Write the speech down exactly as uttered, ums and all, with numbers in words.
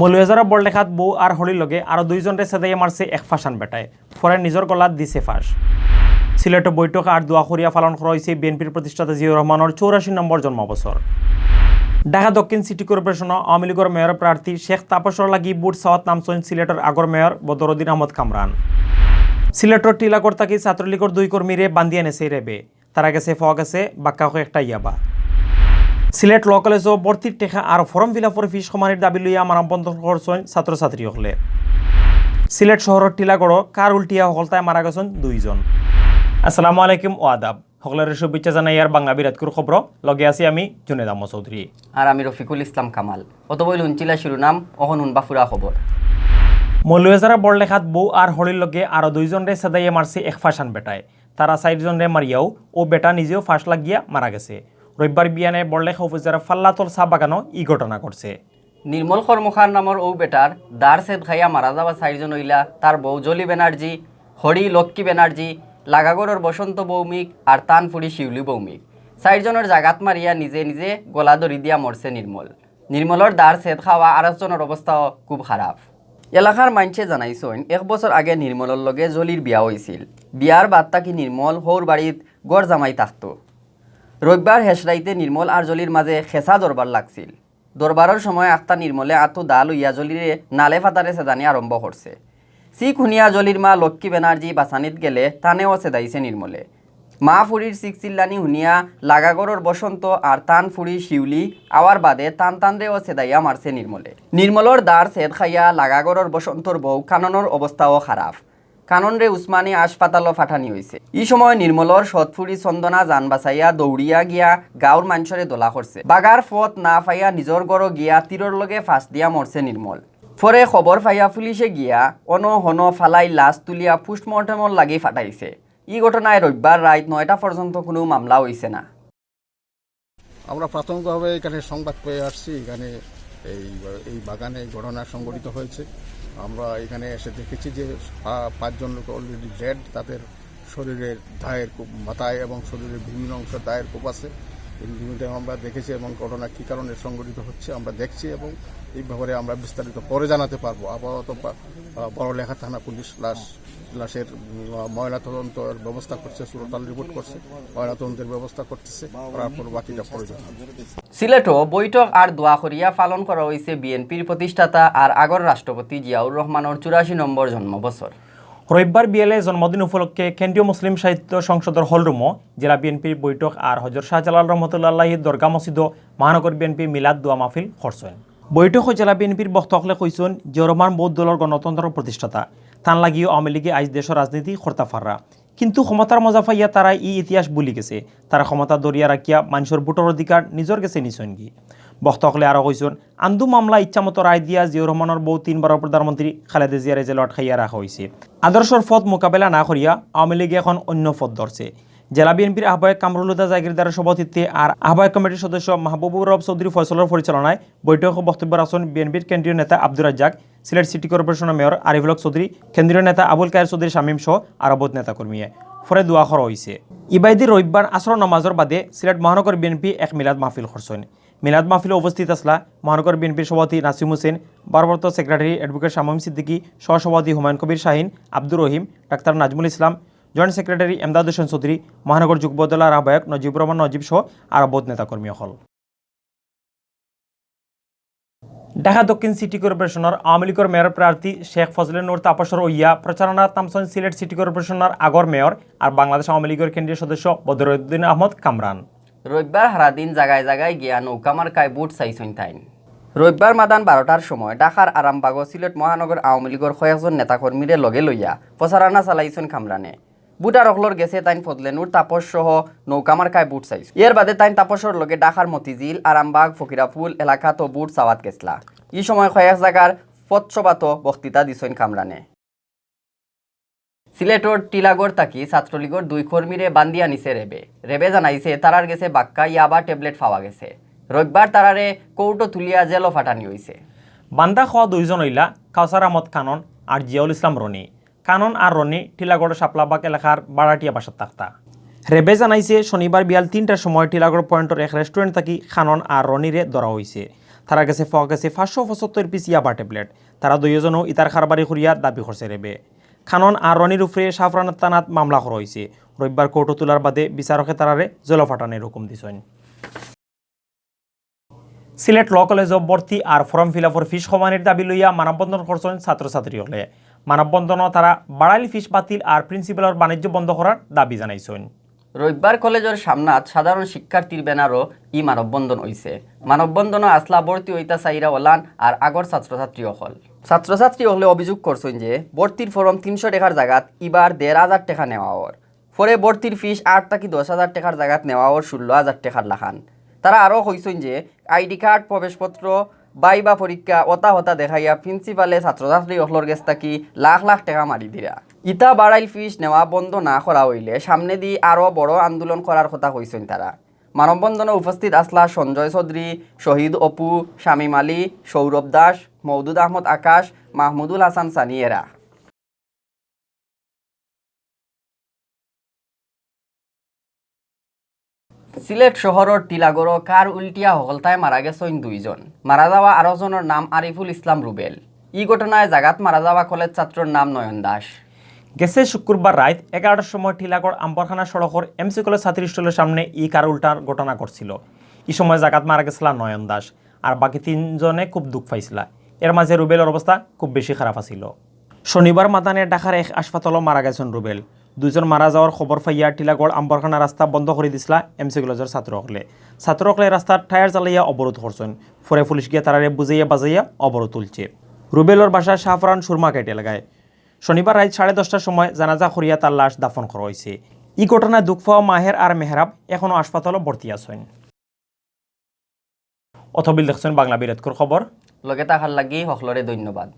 মৌলভীবাজারর বড়লেখাত বউ আর হড়ির লগে আরো দুইজনরে ছেদাইয়া মারছে এক ফাঁসান বেটায়। পরে নিজর গলাত দিছে ফাঁস। সিলেটো বৈঠক আর দোয়া করিয়া পালন করা অইছে বিএনপির প্রতিষ্ঠাতা জিয়াউর রহমানর চৌরাশি নম্বর জন্মবছর। ঢাকা দক্ষিণ সিটি কর্পোরেশনো আওয়ামী লীগর মেয়র প্রার্থী শেখ তাপসর লাগি ভোট চাওয়াত নামছইন সিলেটর আগর মেয়র বদরুদ্দিন আহমদ কামরান। সিলেটর টিলাগড় থাকি ছাত্রলীগর দুই কর্মীরে বান্দিয়া নেছে রেবে। তারার গেছে পাওয়া গেছে বাক্কা কয়েকটা ইয়াবা। সিলেট ল কলেজো ভর্তির টেকা আর ফর্ম ফিল আপর ফিস কমানির দাবি লইয়া মানববন্ধন করছইন ছাত্রছাত্রী অকলে। সিলেট শহরর টিলাগড়ো কার উল্টিয়া হকলতায় মারা গেছইন দুইজন। আসসালামু আলাইকুম ও আদাব। হকলরে শুভেচ্ছা জানাইয়ার বাংলা বিরাটকুর খবরো, লগে আছি আমি জুনেদ আহমদ চৌধুরী। আর আমি রফিকুল ইসলাম কামাল। অত বইল হুনছিলা শিরোনাম, অখন হুনবা পুরা খবর। মৌলভীবাজারর বড়লেখাত বউ আর হড়ির লগে আরো দুইজনরে ছেদাইয়া মারছে এক ফাঁসান বেটায়। তারা চাইরজনরে মারিয়াউ অউ বেটা নিজেও ফাঁস লাগিয়া মারা গেছে। রবিবার বিয়ানে বড়লেখা উপজেলার ফাল্লাতল চা বাগানো ই ঘটনা ঘটছে। নির্মল কর্মকার নামর অউ বেটার দার ছেদ খাইয়া মারা যাওয়া চাইরজন অইলা তার বউ জলি ব্যানার্জি, হড়ি লক্ষ্মী ব্যানার্জি, লাগাগড়র বসন্ত ভৌমিক আর তান ফুড়ি শিউলি ভৌমিক। চাইরজনর জাগাত মারিয়া নিজে নিজে গলা দড়ি দিয়া মরছে নির্মল। নির্মলর দার ছেদ খাওয়া আরকজনর অবস্থাও খুব খারাপ। এলাকার মাইনষে জানাইছইন, এক বছর আগে নির্মলর লগে জলির বিয়া অইছিল। বিয়ার বাদ থাকি নির্মল হউর বাড়িত ঘর জামাই থাকতো। রবিবার হেশ রাইতে নির্মল আর জলির মাঝে খেছা দরবার লাগছিল। দরবারর সময় আখতা নির্মলে আতো দা লইয়া জলিরে নালে ফাতারে ছেদানি আরম্ভ করছে। চিক হুনিয়া জলির মা লক্ষ্মী ব্যানার্জি বাচানিত গেলে তানেও ছেদাইছে নির্মলে। মা ফুড়ির চিক চিল্লানি হুনিয়া লাগাগড়র বসন্ত আর তান ফুড়ি শিউলি আওয়ার বাদে তান তানরেও ছেদাইয়া মারছে নির্মলে। নির্মলর দার ছেদ খাইয়া লাগাগড়র বসন্তর বউ কাননর অবস্থাও খারাপ। কাননরে উসমানী হাসপাতালো ফাঠানি অইছে। ই সময় নির্মলর সৎ ফুড়ি চন্দনা জান বাচাইয়া দৌড়িয়া গিয়া গাঁওর মাইনষরে দলা করছে। বাগার পথ না পাইয়া নিজর ঘরো গিয়া তীরর লগে ফাঁস দিয়া মরছে নির্মল। পরে খবর পাইয়া পুলিশে গিয়া অনো হনো ফালাই লাশ তুলিয়া পোস্টমর্টেমর লাগি ফাঠাইছে। ই ঘটনায় রবিবার রাইত নয়টা পর্যন্ত কুনু মামলা অইছে না। আমরা প্রাথমিকভাবে এখানে সংবাদ পেয়ে আসছি, এখানে এই, এই বাগানে ঘটনা সংঘটিত হয়েছে। আমরা এখানে এসে দেখেছি যে পা-, পাঁচজন লোক অলরেডি ডেড, তাদের শরীরের দায়ের কোপ, মাথায় এবং শরীরের বিভিন্ন অংশে দায়ের কোপ আছে। ইতিমধ্যে আমরা দেখেছি এবং ঘটনা কী কারণে সংঘটিত হচ্ছে আমরা দেখছি এবং এই ব্যাপারে আমরা বিস্তারিত পরে জানাতে পারবো। আপাতত পা-, আহ, বড়লেখা থানা পুলিশ লাশ, লাশের, উম, ময়নাতদন্তের ব্যবস্থা করছে, সুরতাল রিপোর্ট করছে, ময়নাতদন্তের ব্যবস্থা করতেছে, করার পর বাকিটা পরে জানাবো। সিলেটো বৈঠক আর দোয়া করিয়া পালন করা অইছে বিএনপির প্রতিষ্ঠাতা আর আগর রাষ্ট্রপতি জিয়াউর রহমানর চুরাশি নম্বর জন্মবছর। রবিবার বিয়ালে জন্মদিন উপলক্ষে কেন্দ্রীয় মুসলিম সাহিত্য সংসদর হলরুমো জেলা বিএনপির বৈঠক আর হজরত শাহজালাল রহমতুল্লাহ আলাইহির দরগা মসজিদো মহানগর বিএনপি মিলাদ দোয়া মাহফিল করছইন। বৈঠকো জেলা বিএনপির বক্তা অকলে কইছইন, জিয়াউর রহমান বউত দলর গণতন্ত্রর প্রতিষ্ঠাতা। তান লাগিও আওয়ামী লীগে আইজ দেশর রাজনীতি করতা পাররা। কিন্তু ক্ষমতার মজা পাইয়া তারা ই ইতিহাস ভুলি গেছে। তারা ক্ষমতা ধরিয়া রাখিয়া মানষর ভোটর অধিকার নিজর গেছে নিছইনগি। বক্তা অকলে আরো কইছইন, আন্দু মামলা ইচ্ছামতো রায় দিয়া জিয়াউর রহমানর বউ তিনবারর প্রধানমন্ত্রী খালেদা জিয়ারে জেলো আটকাইয়া রাখা অইছে। আদর্শর পথ মোকাবেলা না করিয়া আওয়ামী লীগে এখন অন্য পথ ধরছে। জেলা বিএনপির আহ্বায়ক কামরুল হুদা জাগিরদারর সভাপতিত্বে আর আহ্বায়ক কমিটির সদস্য মাহবুবুর রব চৌধুরী ফয়সলর পরিচালনায় বৈঠকে বক্তব্য রাখছইন বিএনপির কেন্দ্রীয় নেতা আব্দুর রাজ্জাক, সিলেট সিটি কর্পোরেশনর মেয়র আরিফুল হক চৌধুরী, কেন্দ্রীয় নেতা আবুল কায়ের চৌধুরী শামীম সহ আরো বউত নেতাকর্মীয়ে। পরে দোয়া করা অইছে। ইবাদি রবিবার আসর নামাজর বাদে সিলেট মহানগর বিএনপি এক মিলাদ মাহফিল করছইন। মিলাদ মাহফিলো উপস্থিত আছলা মহানগর বিএনপির সভাপতি নাসিম হোসেন, ভারপ্রাপ্ত সেক্রেটারি অ্যাডভোকেট শামীম সিদ্দিকী, সহসভাপতি হুমায়ুন কবির শাহিন, আব্দুর রহিম, ডাক্তার নাজমুল ইসলাম, জয়েন্ট সেক্রেটারি এমদাদ হোসেন চৌধুরী, মহানগর যুবদলর আহ্বায়ক নজিবুর রহমান নজিব সহ আরো বউত নেতাকর্মী অকল। ঢাকা দক্ষিণ সিটি কর্পোরেশনর আওয়ামী লীগর মেয়র প্রার্থী শেখ ফজলে নূর তাপসর অইয়া প্রচারণাত নামছইন সিলেট সিটি কর্পোরেশনর আগর মেয়র আর বাংলাদেশ আওয়ামী লীগর কেন্দ্রীয় সদস্য বদরুদ্দিন আহমদ কামরান। রবিবার হারাদিন জাগায় জাগায় গিয়া নৌকা মার্কায় ভোট চাইছইন তাইন। রবিবার মাদান বারোটার সময় ঢাকার আরামবাগো সিলেট মহানগর আওয়ামী লীগর কয়েকজন নেতাকর্মীরে লগে লইয়া প্রচারণা চালাইছইন কামরানে। ভোটার অকলর গেছে তাইন ফজলে নূর তাপস সহ নৌকা মার্কায় ভোট চাইছইন। এর বাদে তাইন তাপসর লগে ঢাকার মতিঝিল, আরামবাগ, ফকিরাপুল এলাকাতও ভোট চাওয়াত গেছলা। ই সময় কয়েক জাগার পথসভাত বক্তৃতা দিছইন কামরানে। সিলেটর টিলাগড় থাকি ছাত্রলীগর দুই কর্মীরে বান্দিয়া নিছে রেবে। রেবে জানাইছে, তারার গেছে বাক্কা ইয়াবা ট্যাবলেট পাওয়া গেছে। রবিবার তারারে কোর্টো তুলিয়া জেলো ফাটানি অইছে। বান্দা খোয়া দুইজন অইলা কাউসার আহমদ কানন আর জিয়াউল ইসলাম রনি। কানন আর রনি টিলাগড় শাপলাবাগ এলাকার ভাড়াটিয়া বাসাত থাকতা। রেবে জানাইছে, শনিবার বিয়াল তিনটার সময় টিলাগড় পয়েন্টর এক রেস্টুরেন্ট থাকি কানন আর রনিরে ধরা অইছে। তারার গেছে পাওয়া গেছে পাঁচশো পঁচাত্তর পিস ইয়াবা ট্যাবলেট। তারা দুইজনও ইতার কারবারি করিয়া দাবি করছে র‍্যাবে। খানন আর রনির উপরে শাহপরান থানাত মামলা করা অইছে। রবিবার কোর্টো তুলার বাদে বিচারকে তারারে জেলো পাঠানির হুকুম দিছইন। সিলেট ল কলেজো ভর্তি আর ফর্ম ফিল আপর ফিস কমানির দাবি লইয়া মানববন্ধন করছইন ছাত্রছাত্রী অকলে। মানববন্ধনো তারা বাড়াইল ফিস বাতিল আর প্রিন্সিপালর বাণিজ্য বন্ধ করার দাবি জানাইছইন। রবিবার কলেজর সামনাত সাধারণ শিক্ষার্থীর ব্যানারো ই মানববন্ধন অইছে। মানববন্ধনো আছলা ভর্তি অইতা চাইরা অলান আর আগর ছাত্রছাত্রী অকল। ছাত্রছাত্রী অকলে অভিযোগ করছইন যে ভর্তির ফর্ম তিনশো টেকার জাগাত ইবার দেড় হাজার টেকা নেওয়া অর। পরে ভর্তির ফিস আট থাকি দশ হাজার টেকার জাগাত নেওয়া অর ষোলো হাজার টেকার লাখান। তারা আরও কইছইন যে আইডি কার্ড, প্রবেশপত্র, ভাইবা পরীক্ষা, অতা হতা দেখাইয়া প্রিন্সিপালে ছাত্রছাত্রী অকলর গেছ থাকি লাখ লাখ টেকা মারি দিরা। ইতা বাড়াইল ফিস নেওয়া বন্ধ না করা অইলে সামনেদি আরও বড় আন্দোলন করার কথা কইছইন তারা। মানববন্ধনো উপস্থিত আছলা সঞ্জয় চৌধুরী, শহীদ অপু, শামীম আলী, সৌরভ দাস, মওদুদ আহমদ আকাশ, মাহমুদুল হাসান সানি এরা। সিলেট শহরর টিলাগড়ো কার উল্টিয়া হকলতায় মারা গেছইন দুইজন। মারা যাওয়া আরো জনর নাম আরিফুল ইসলাম রুবেল। ই ঘটনায় জাগাত মারা যাওয়া কলেজ ছাত্রর নাম নয়ন দাস। গেছে শুক্রবার রাইত এগারোটার সময় টিলাগড় আম্বরখানা সড়কর এমসি কলেজ ছাত্রী হোস্টেলর সামনে ই কার উল্টার ঘটনা ঘটছিল। ই সময় জাগাত মারা গেছলা নয়ন দাস। আর বাকি তিনজনে খুব দুখ পাইছলা। এর মাঝে রুবেলর অবস্থা খুব বেশি খারাপ আছিল। শনিবার মাদানে ঢাকার এক হাসপাতালো মারা গেছইন রুবেল। দুইজন মারা যাওয়ার খবর পাইয়া টিলাগড় আম্বরখানা রাস্তা বন্ধ করি দিছলা এমসি কলেজর ছাত্র অকলে। ছাত্র অকলে রাস্তার টায়ার জ্বালাইয়া অবরোধ করছইন। পরে পুলিশ গিয়া তারারে বুঝাইয়া বাজাইয়া অবরোধ তুলছে। রুবেলর বাসা শাহপরান সুরমা ক্যাট এলাকায়। শনিবার রাইত সাড়ে দশটার সময় জানাজা করিয়া তার লাশ দাফন করা অইছে। ই ঘটনায় দুখ পাওয়া মাহের আর মেহরাব এখনো হাসপাতালো ভর্তি আছইন। অতবিল দেখছইন বাংলা বিলেতকুর খবর। লগে থাকার লাগি হকলরে ধন্যবাদ।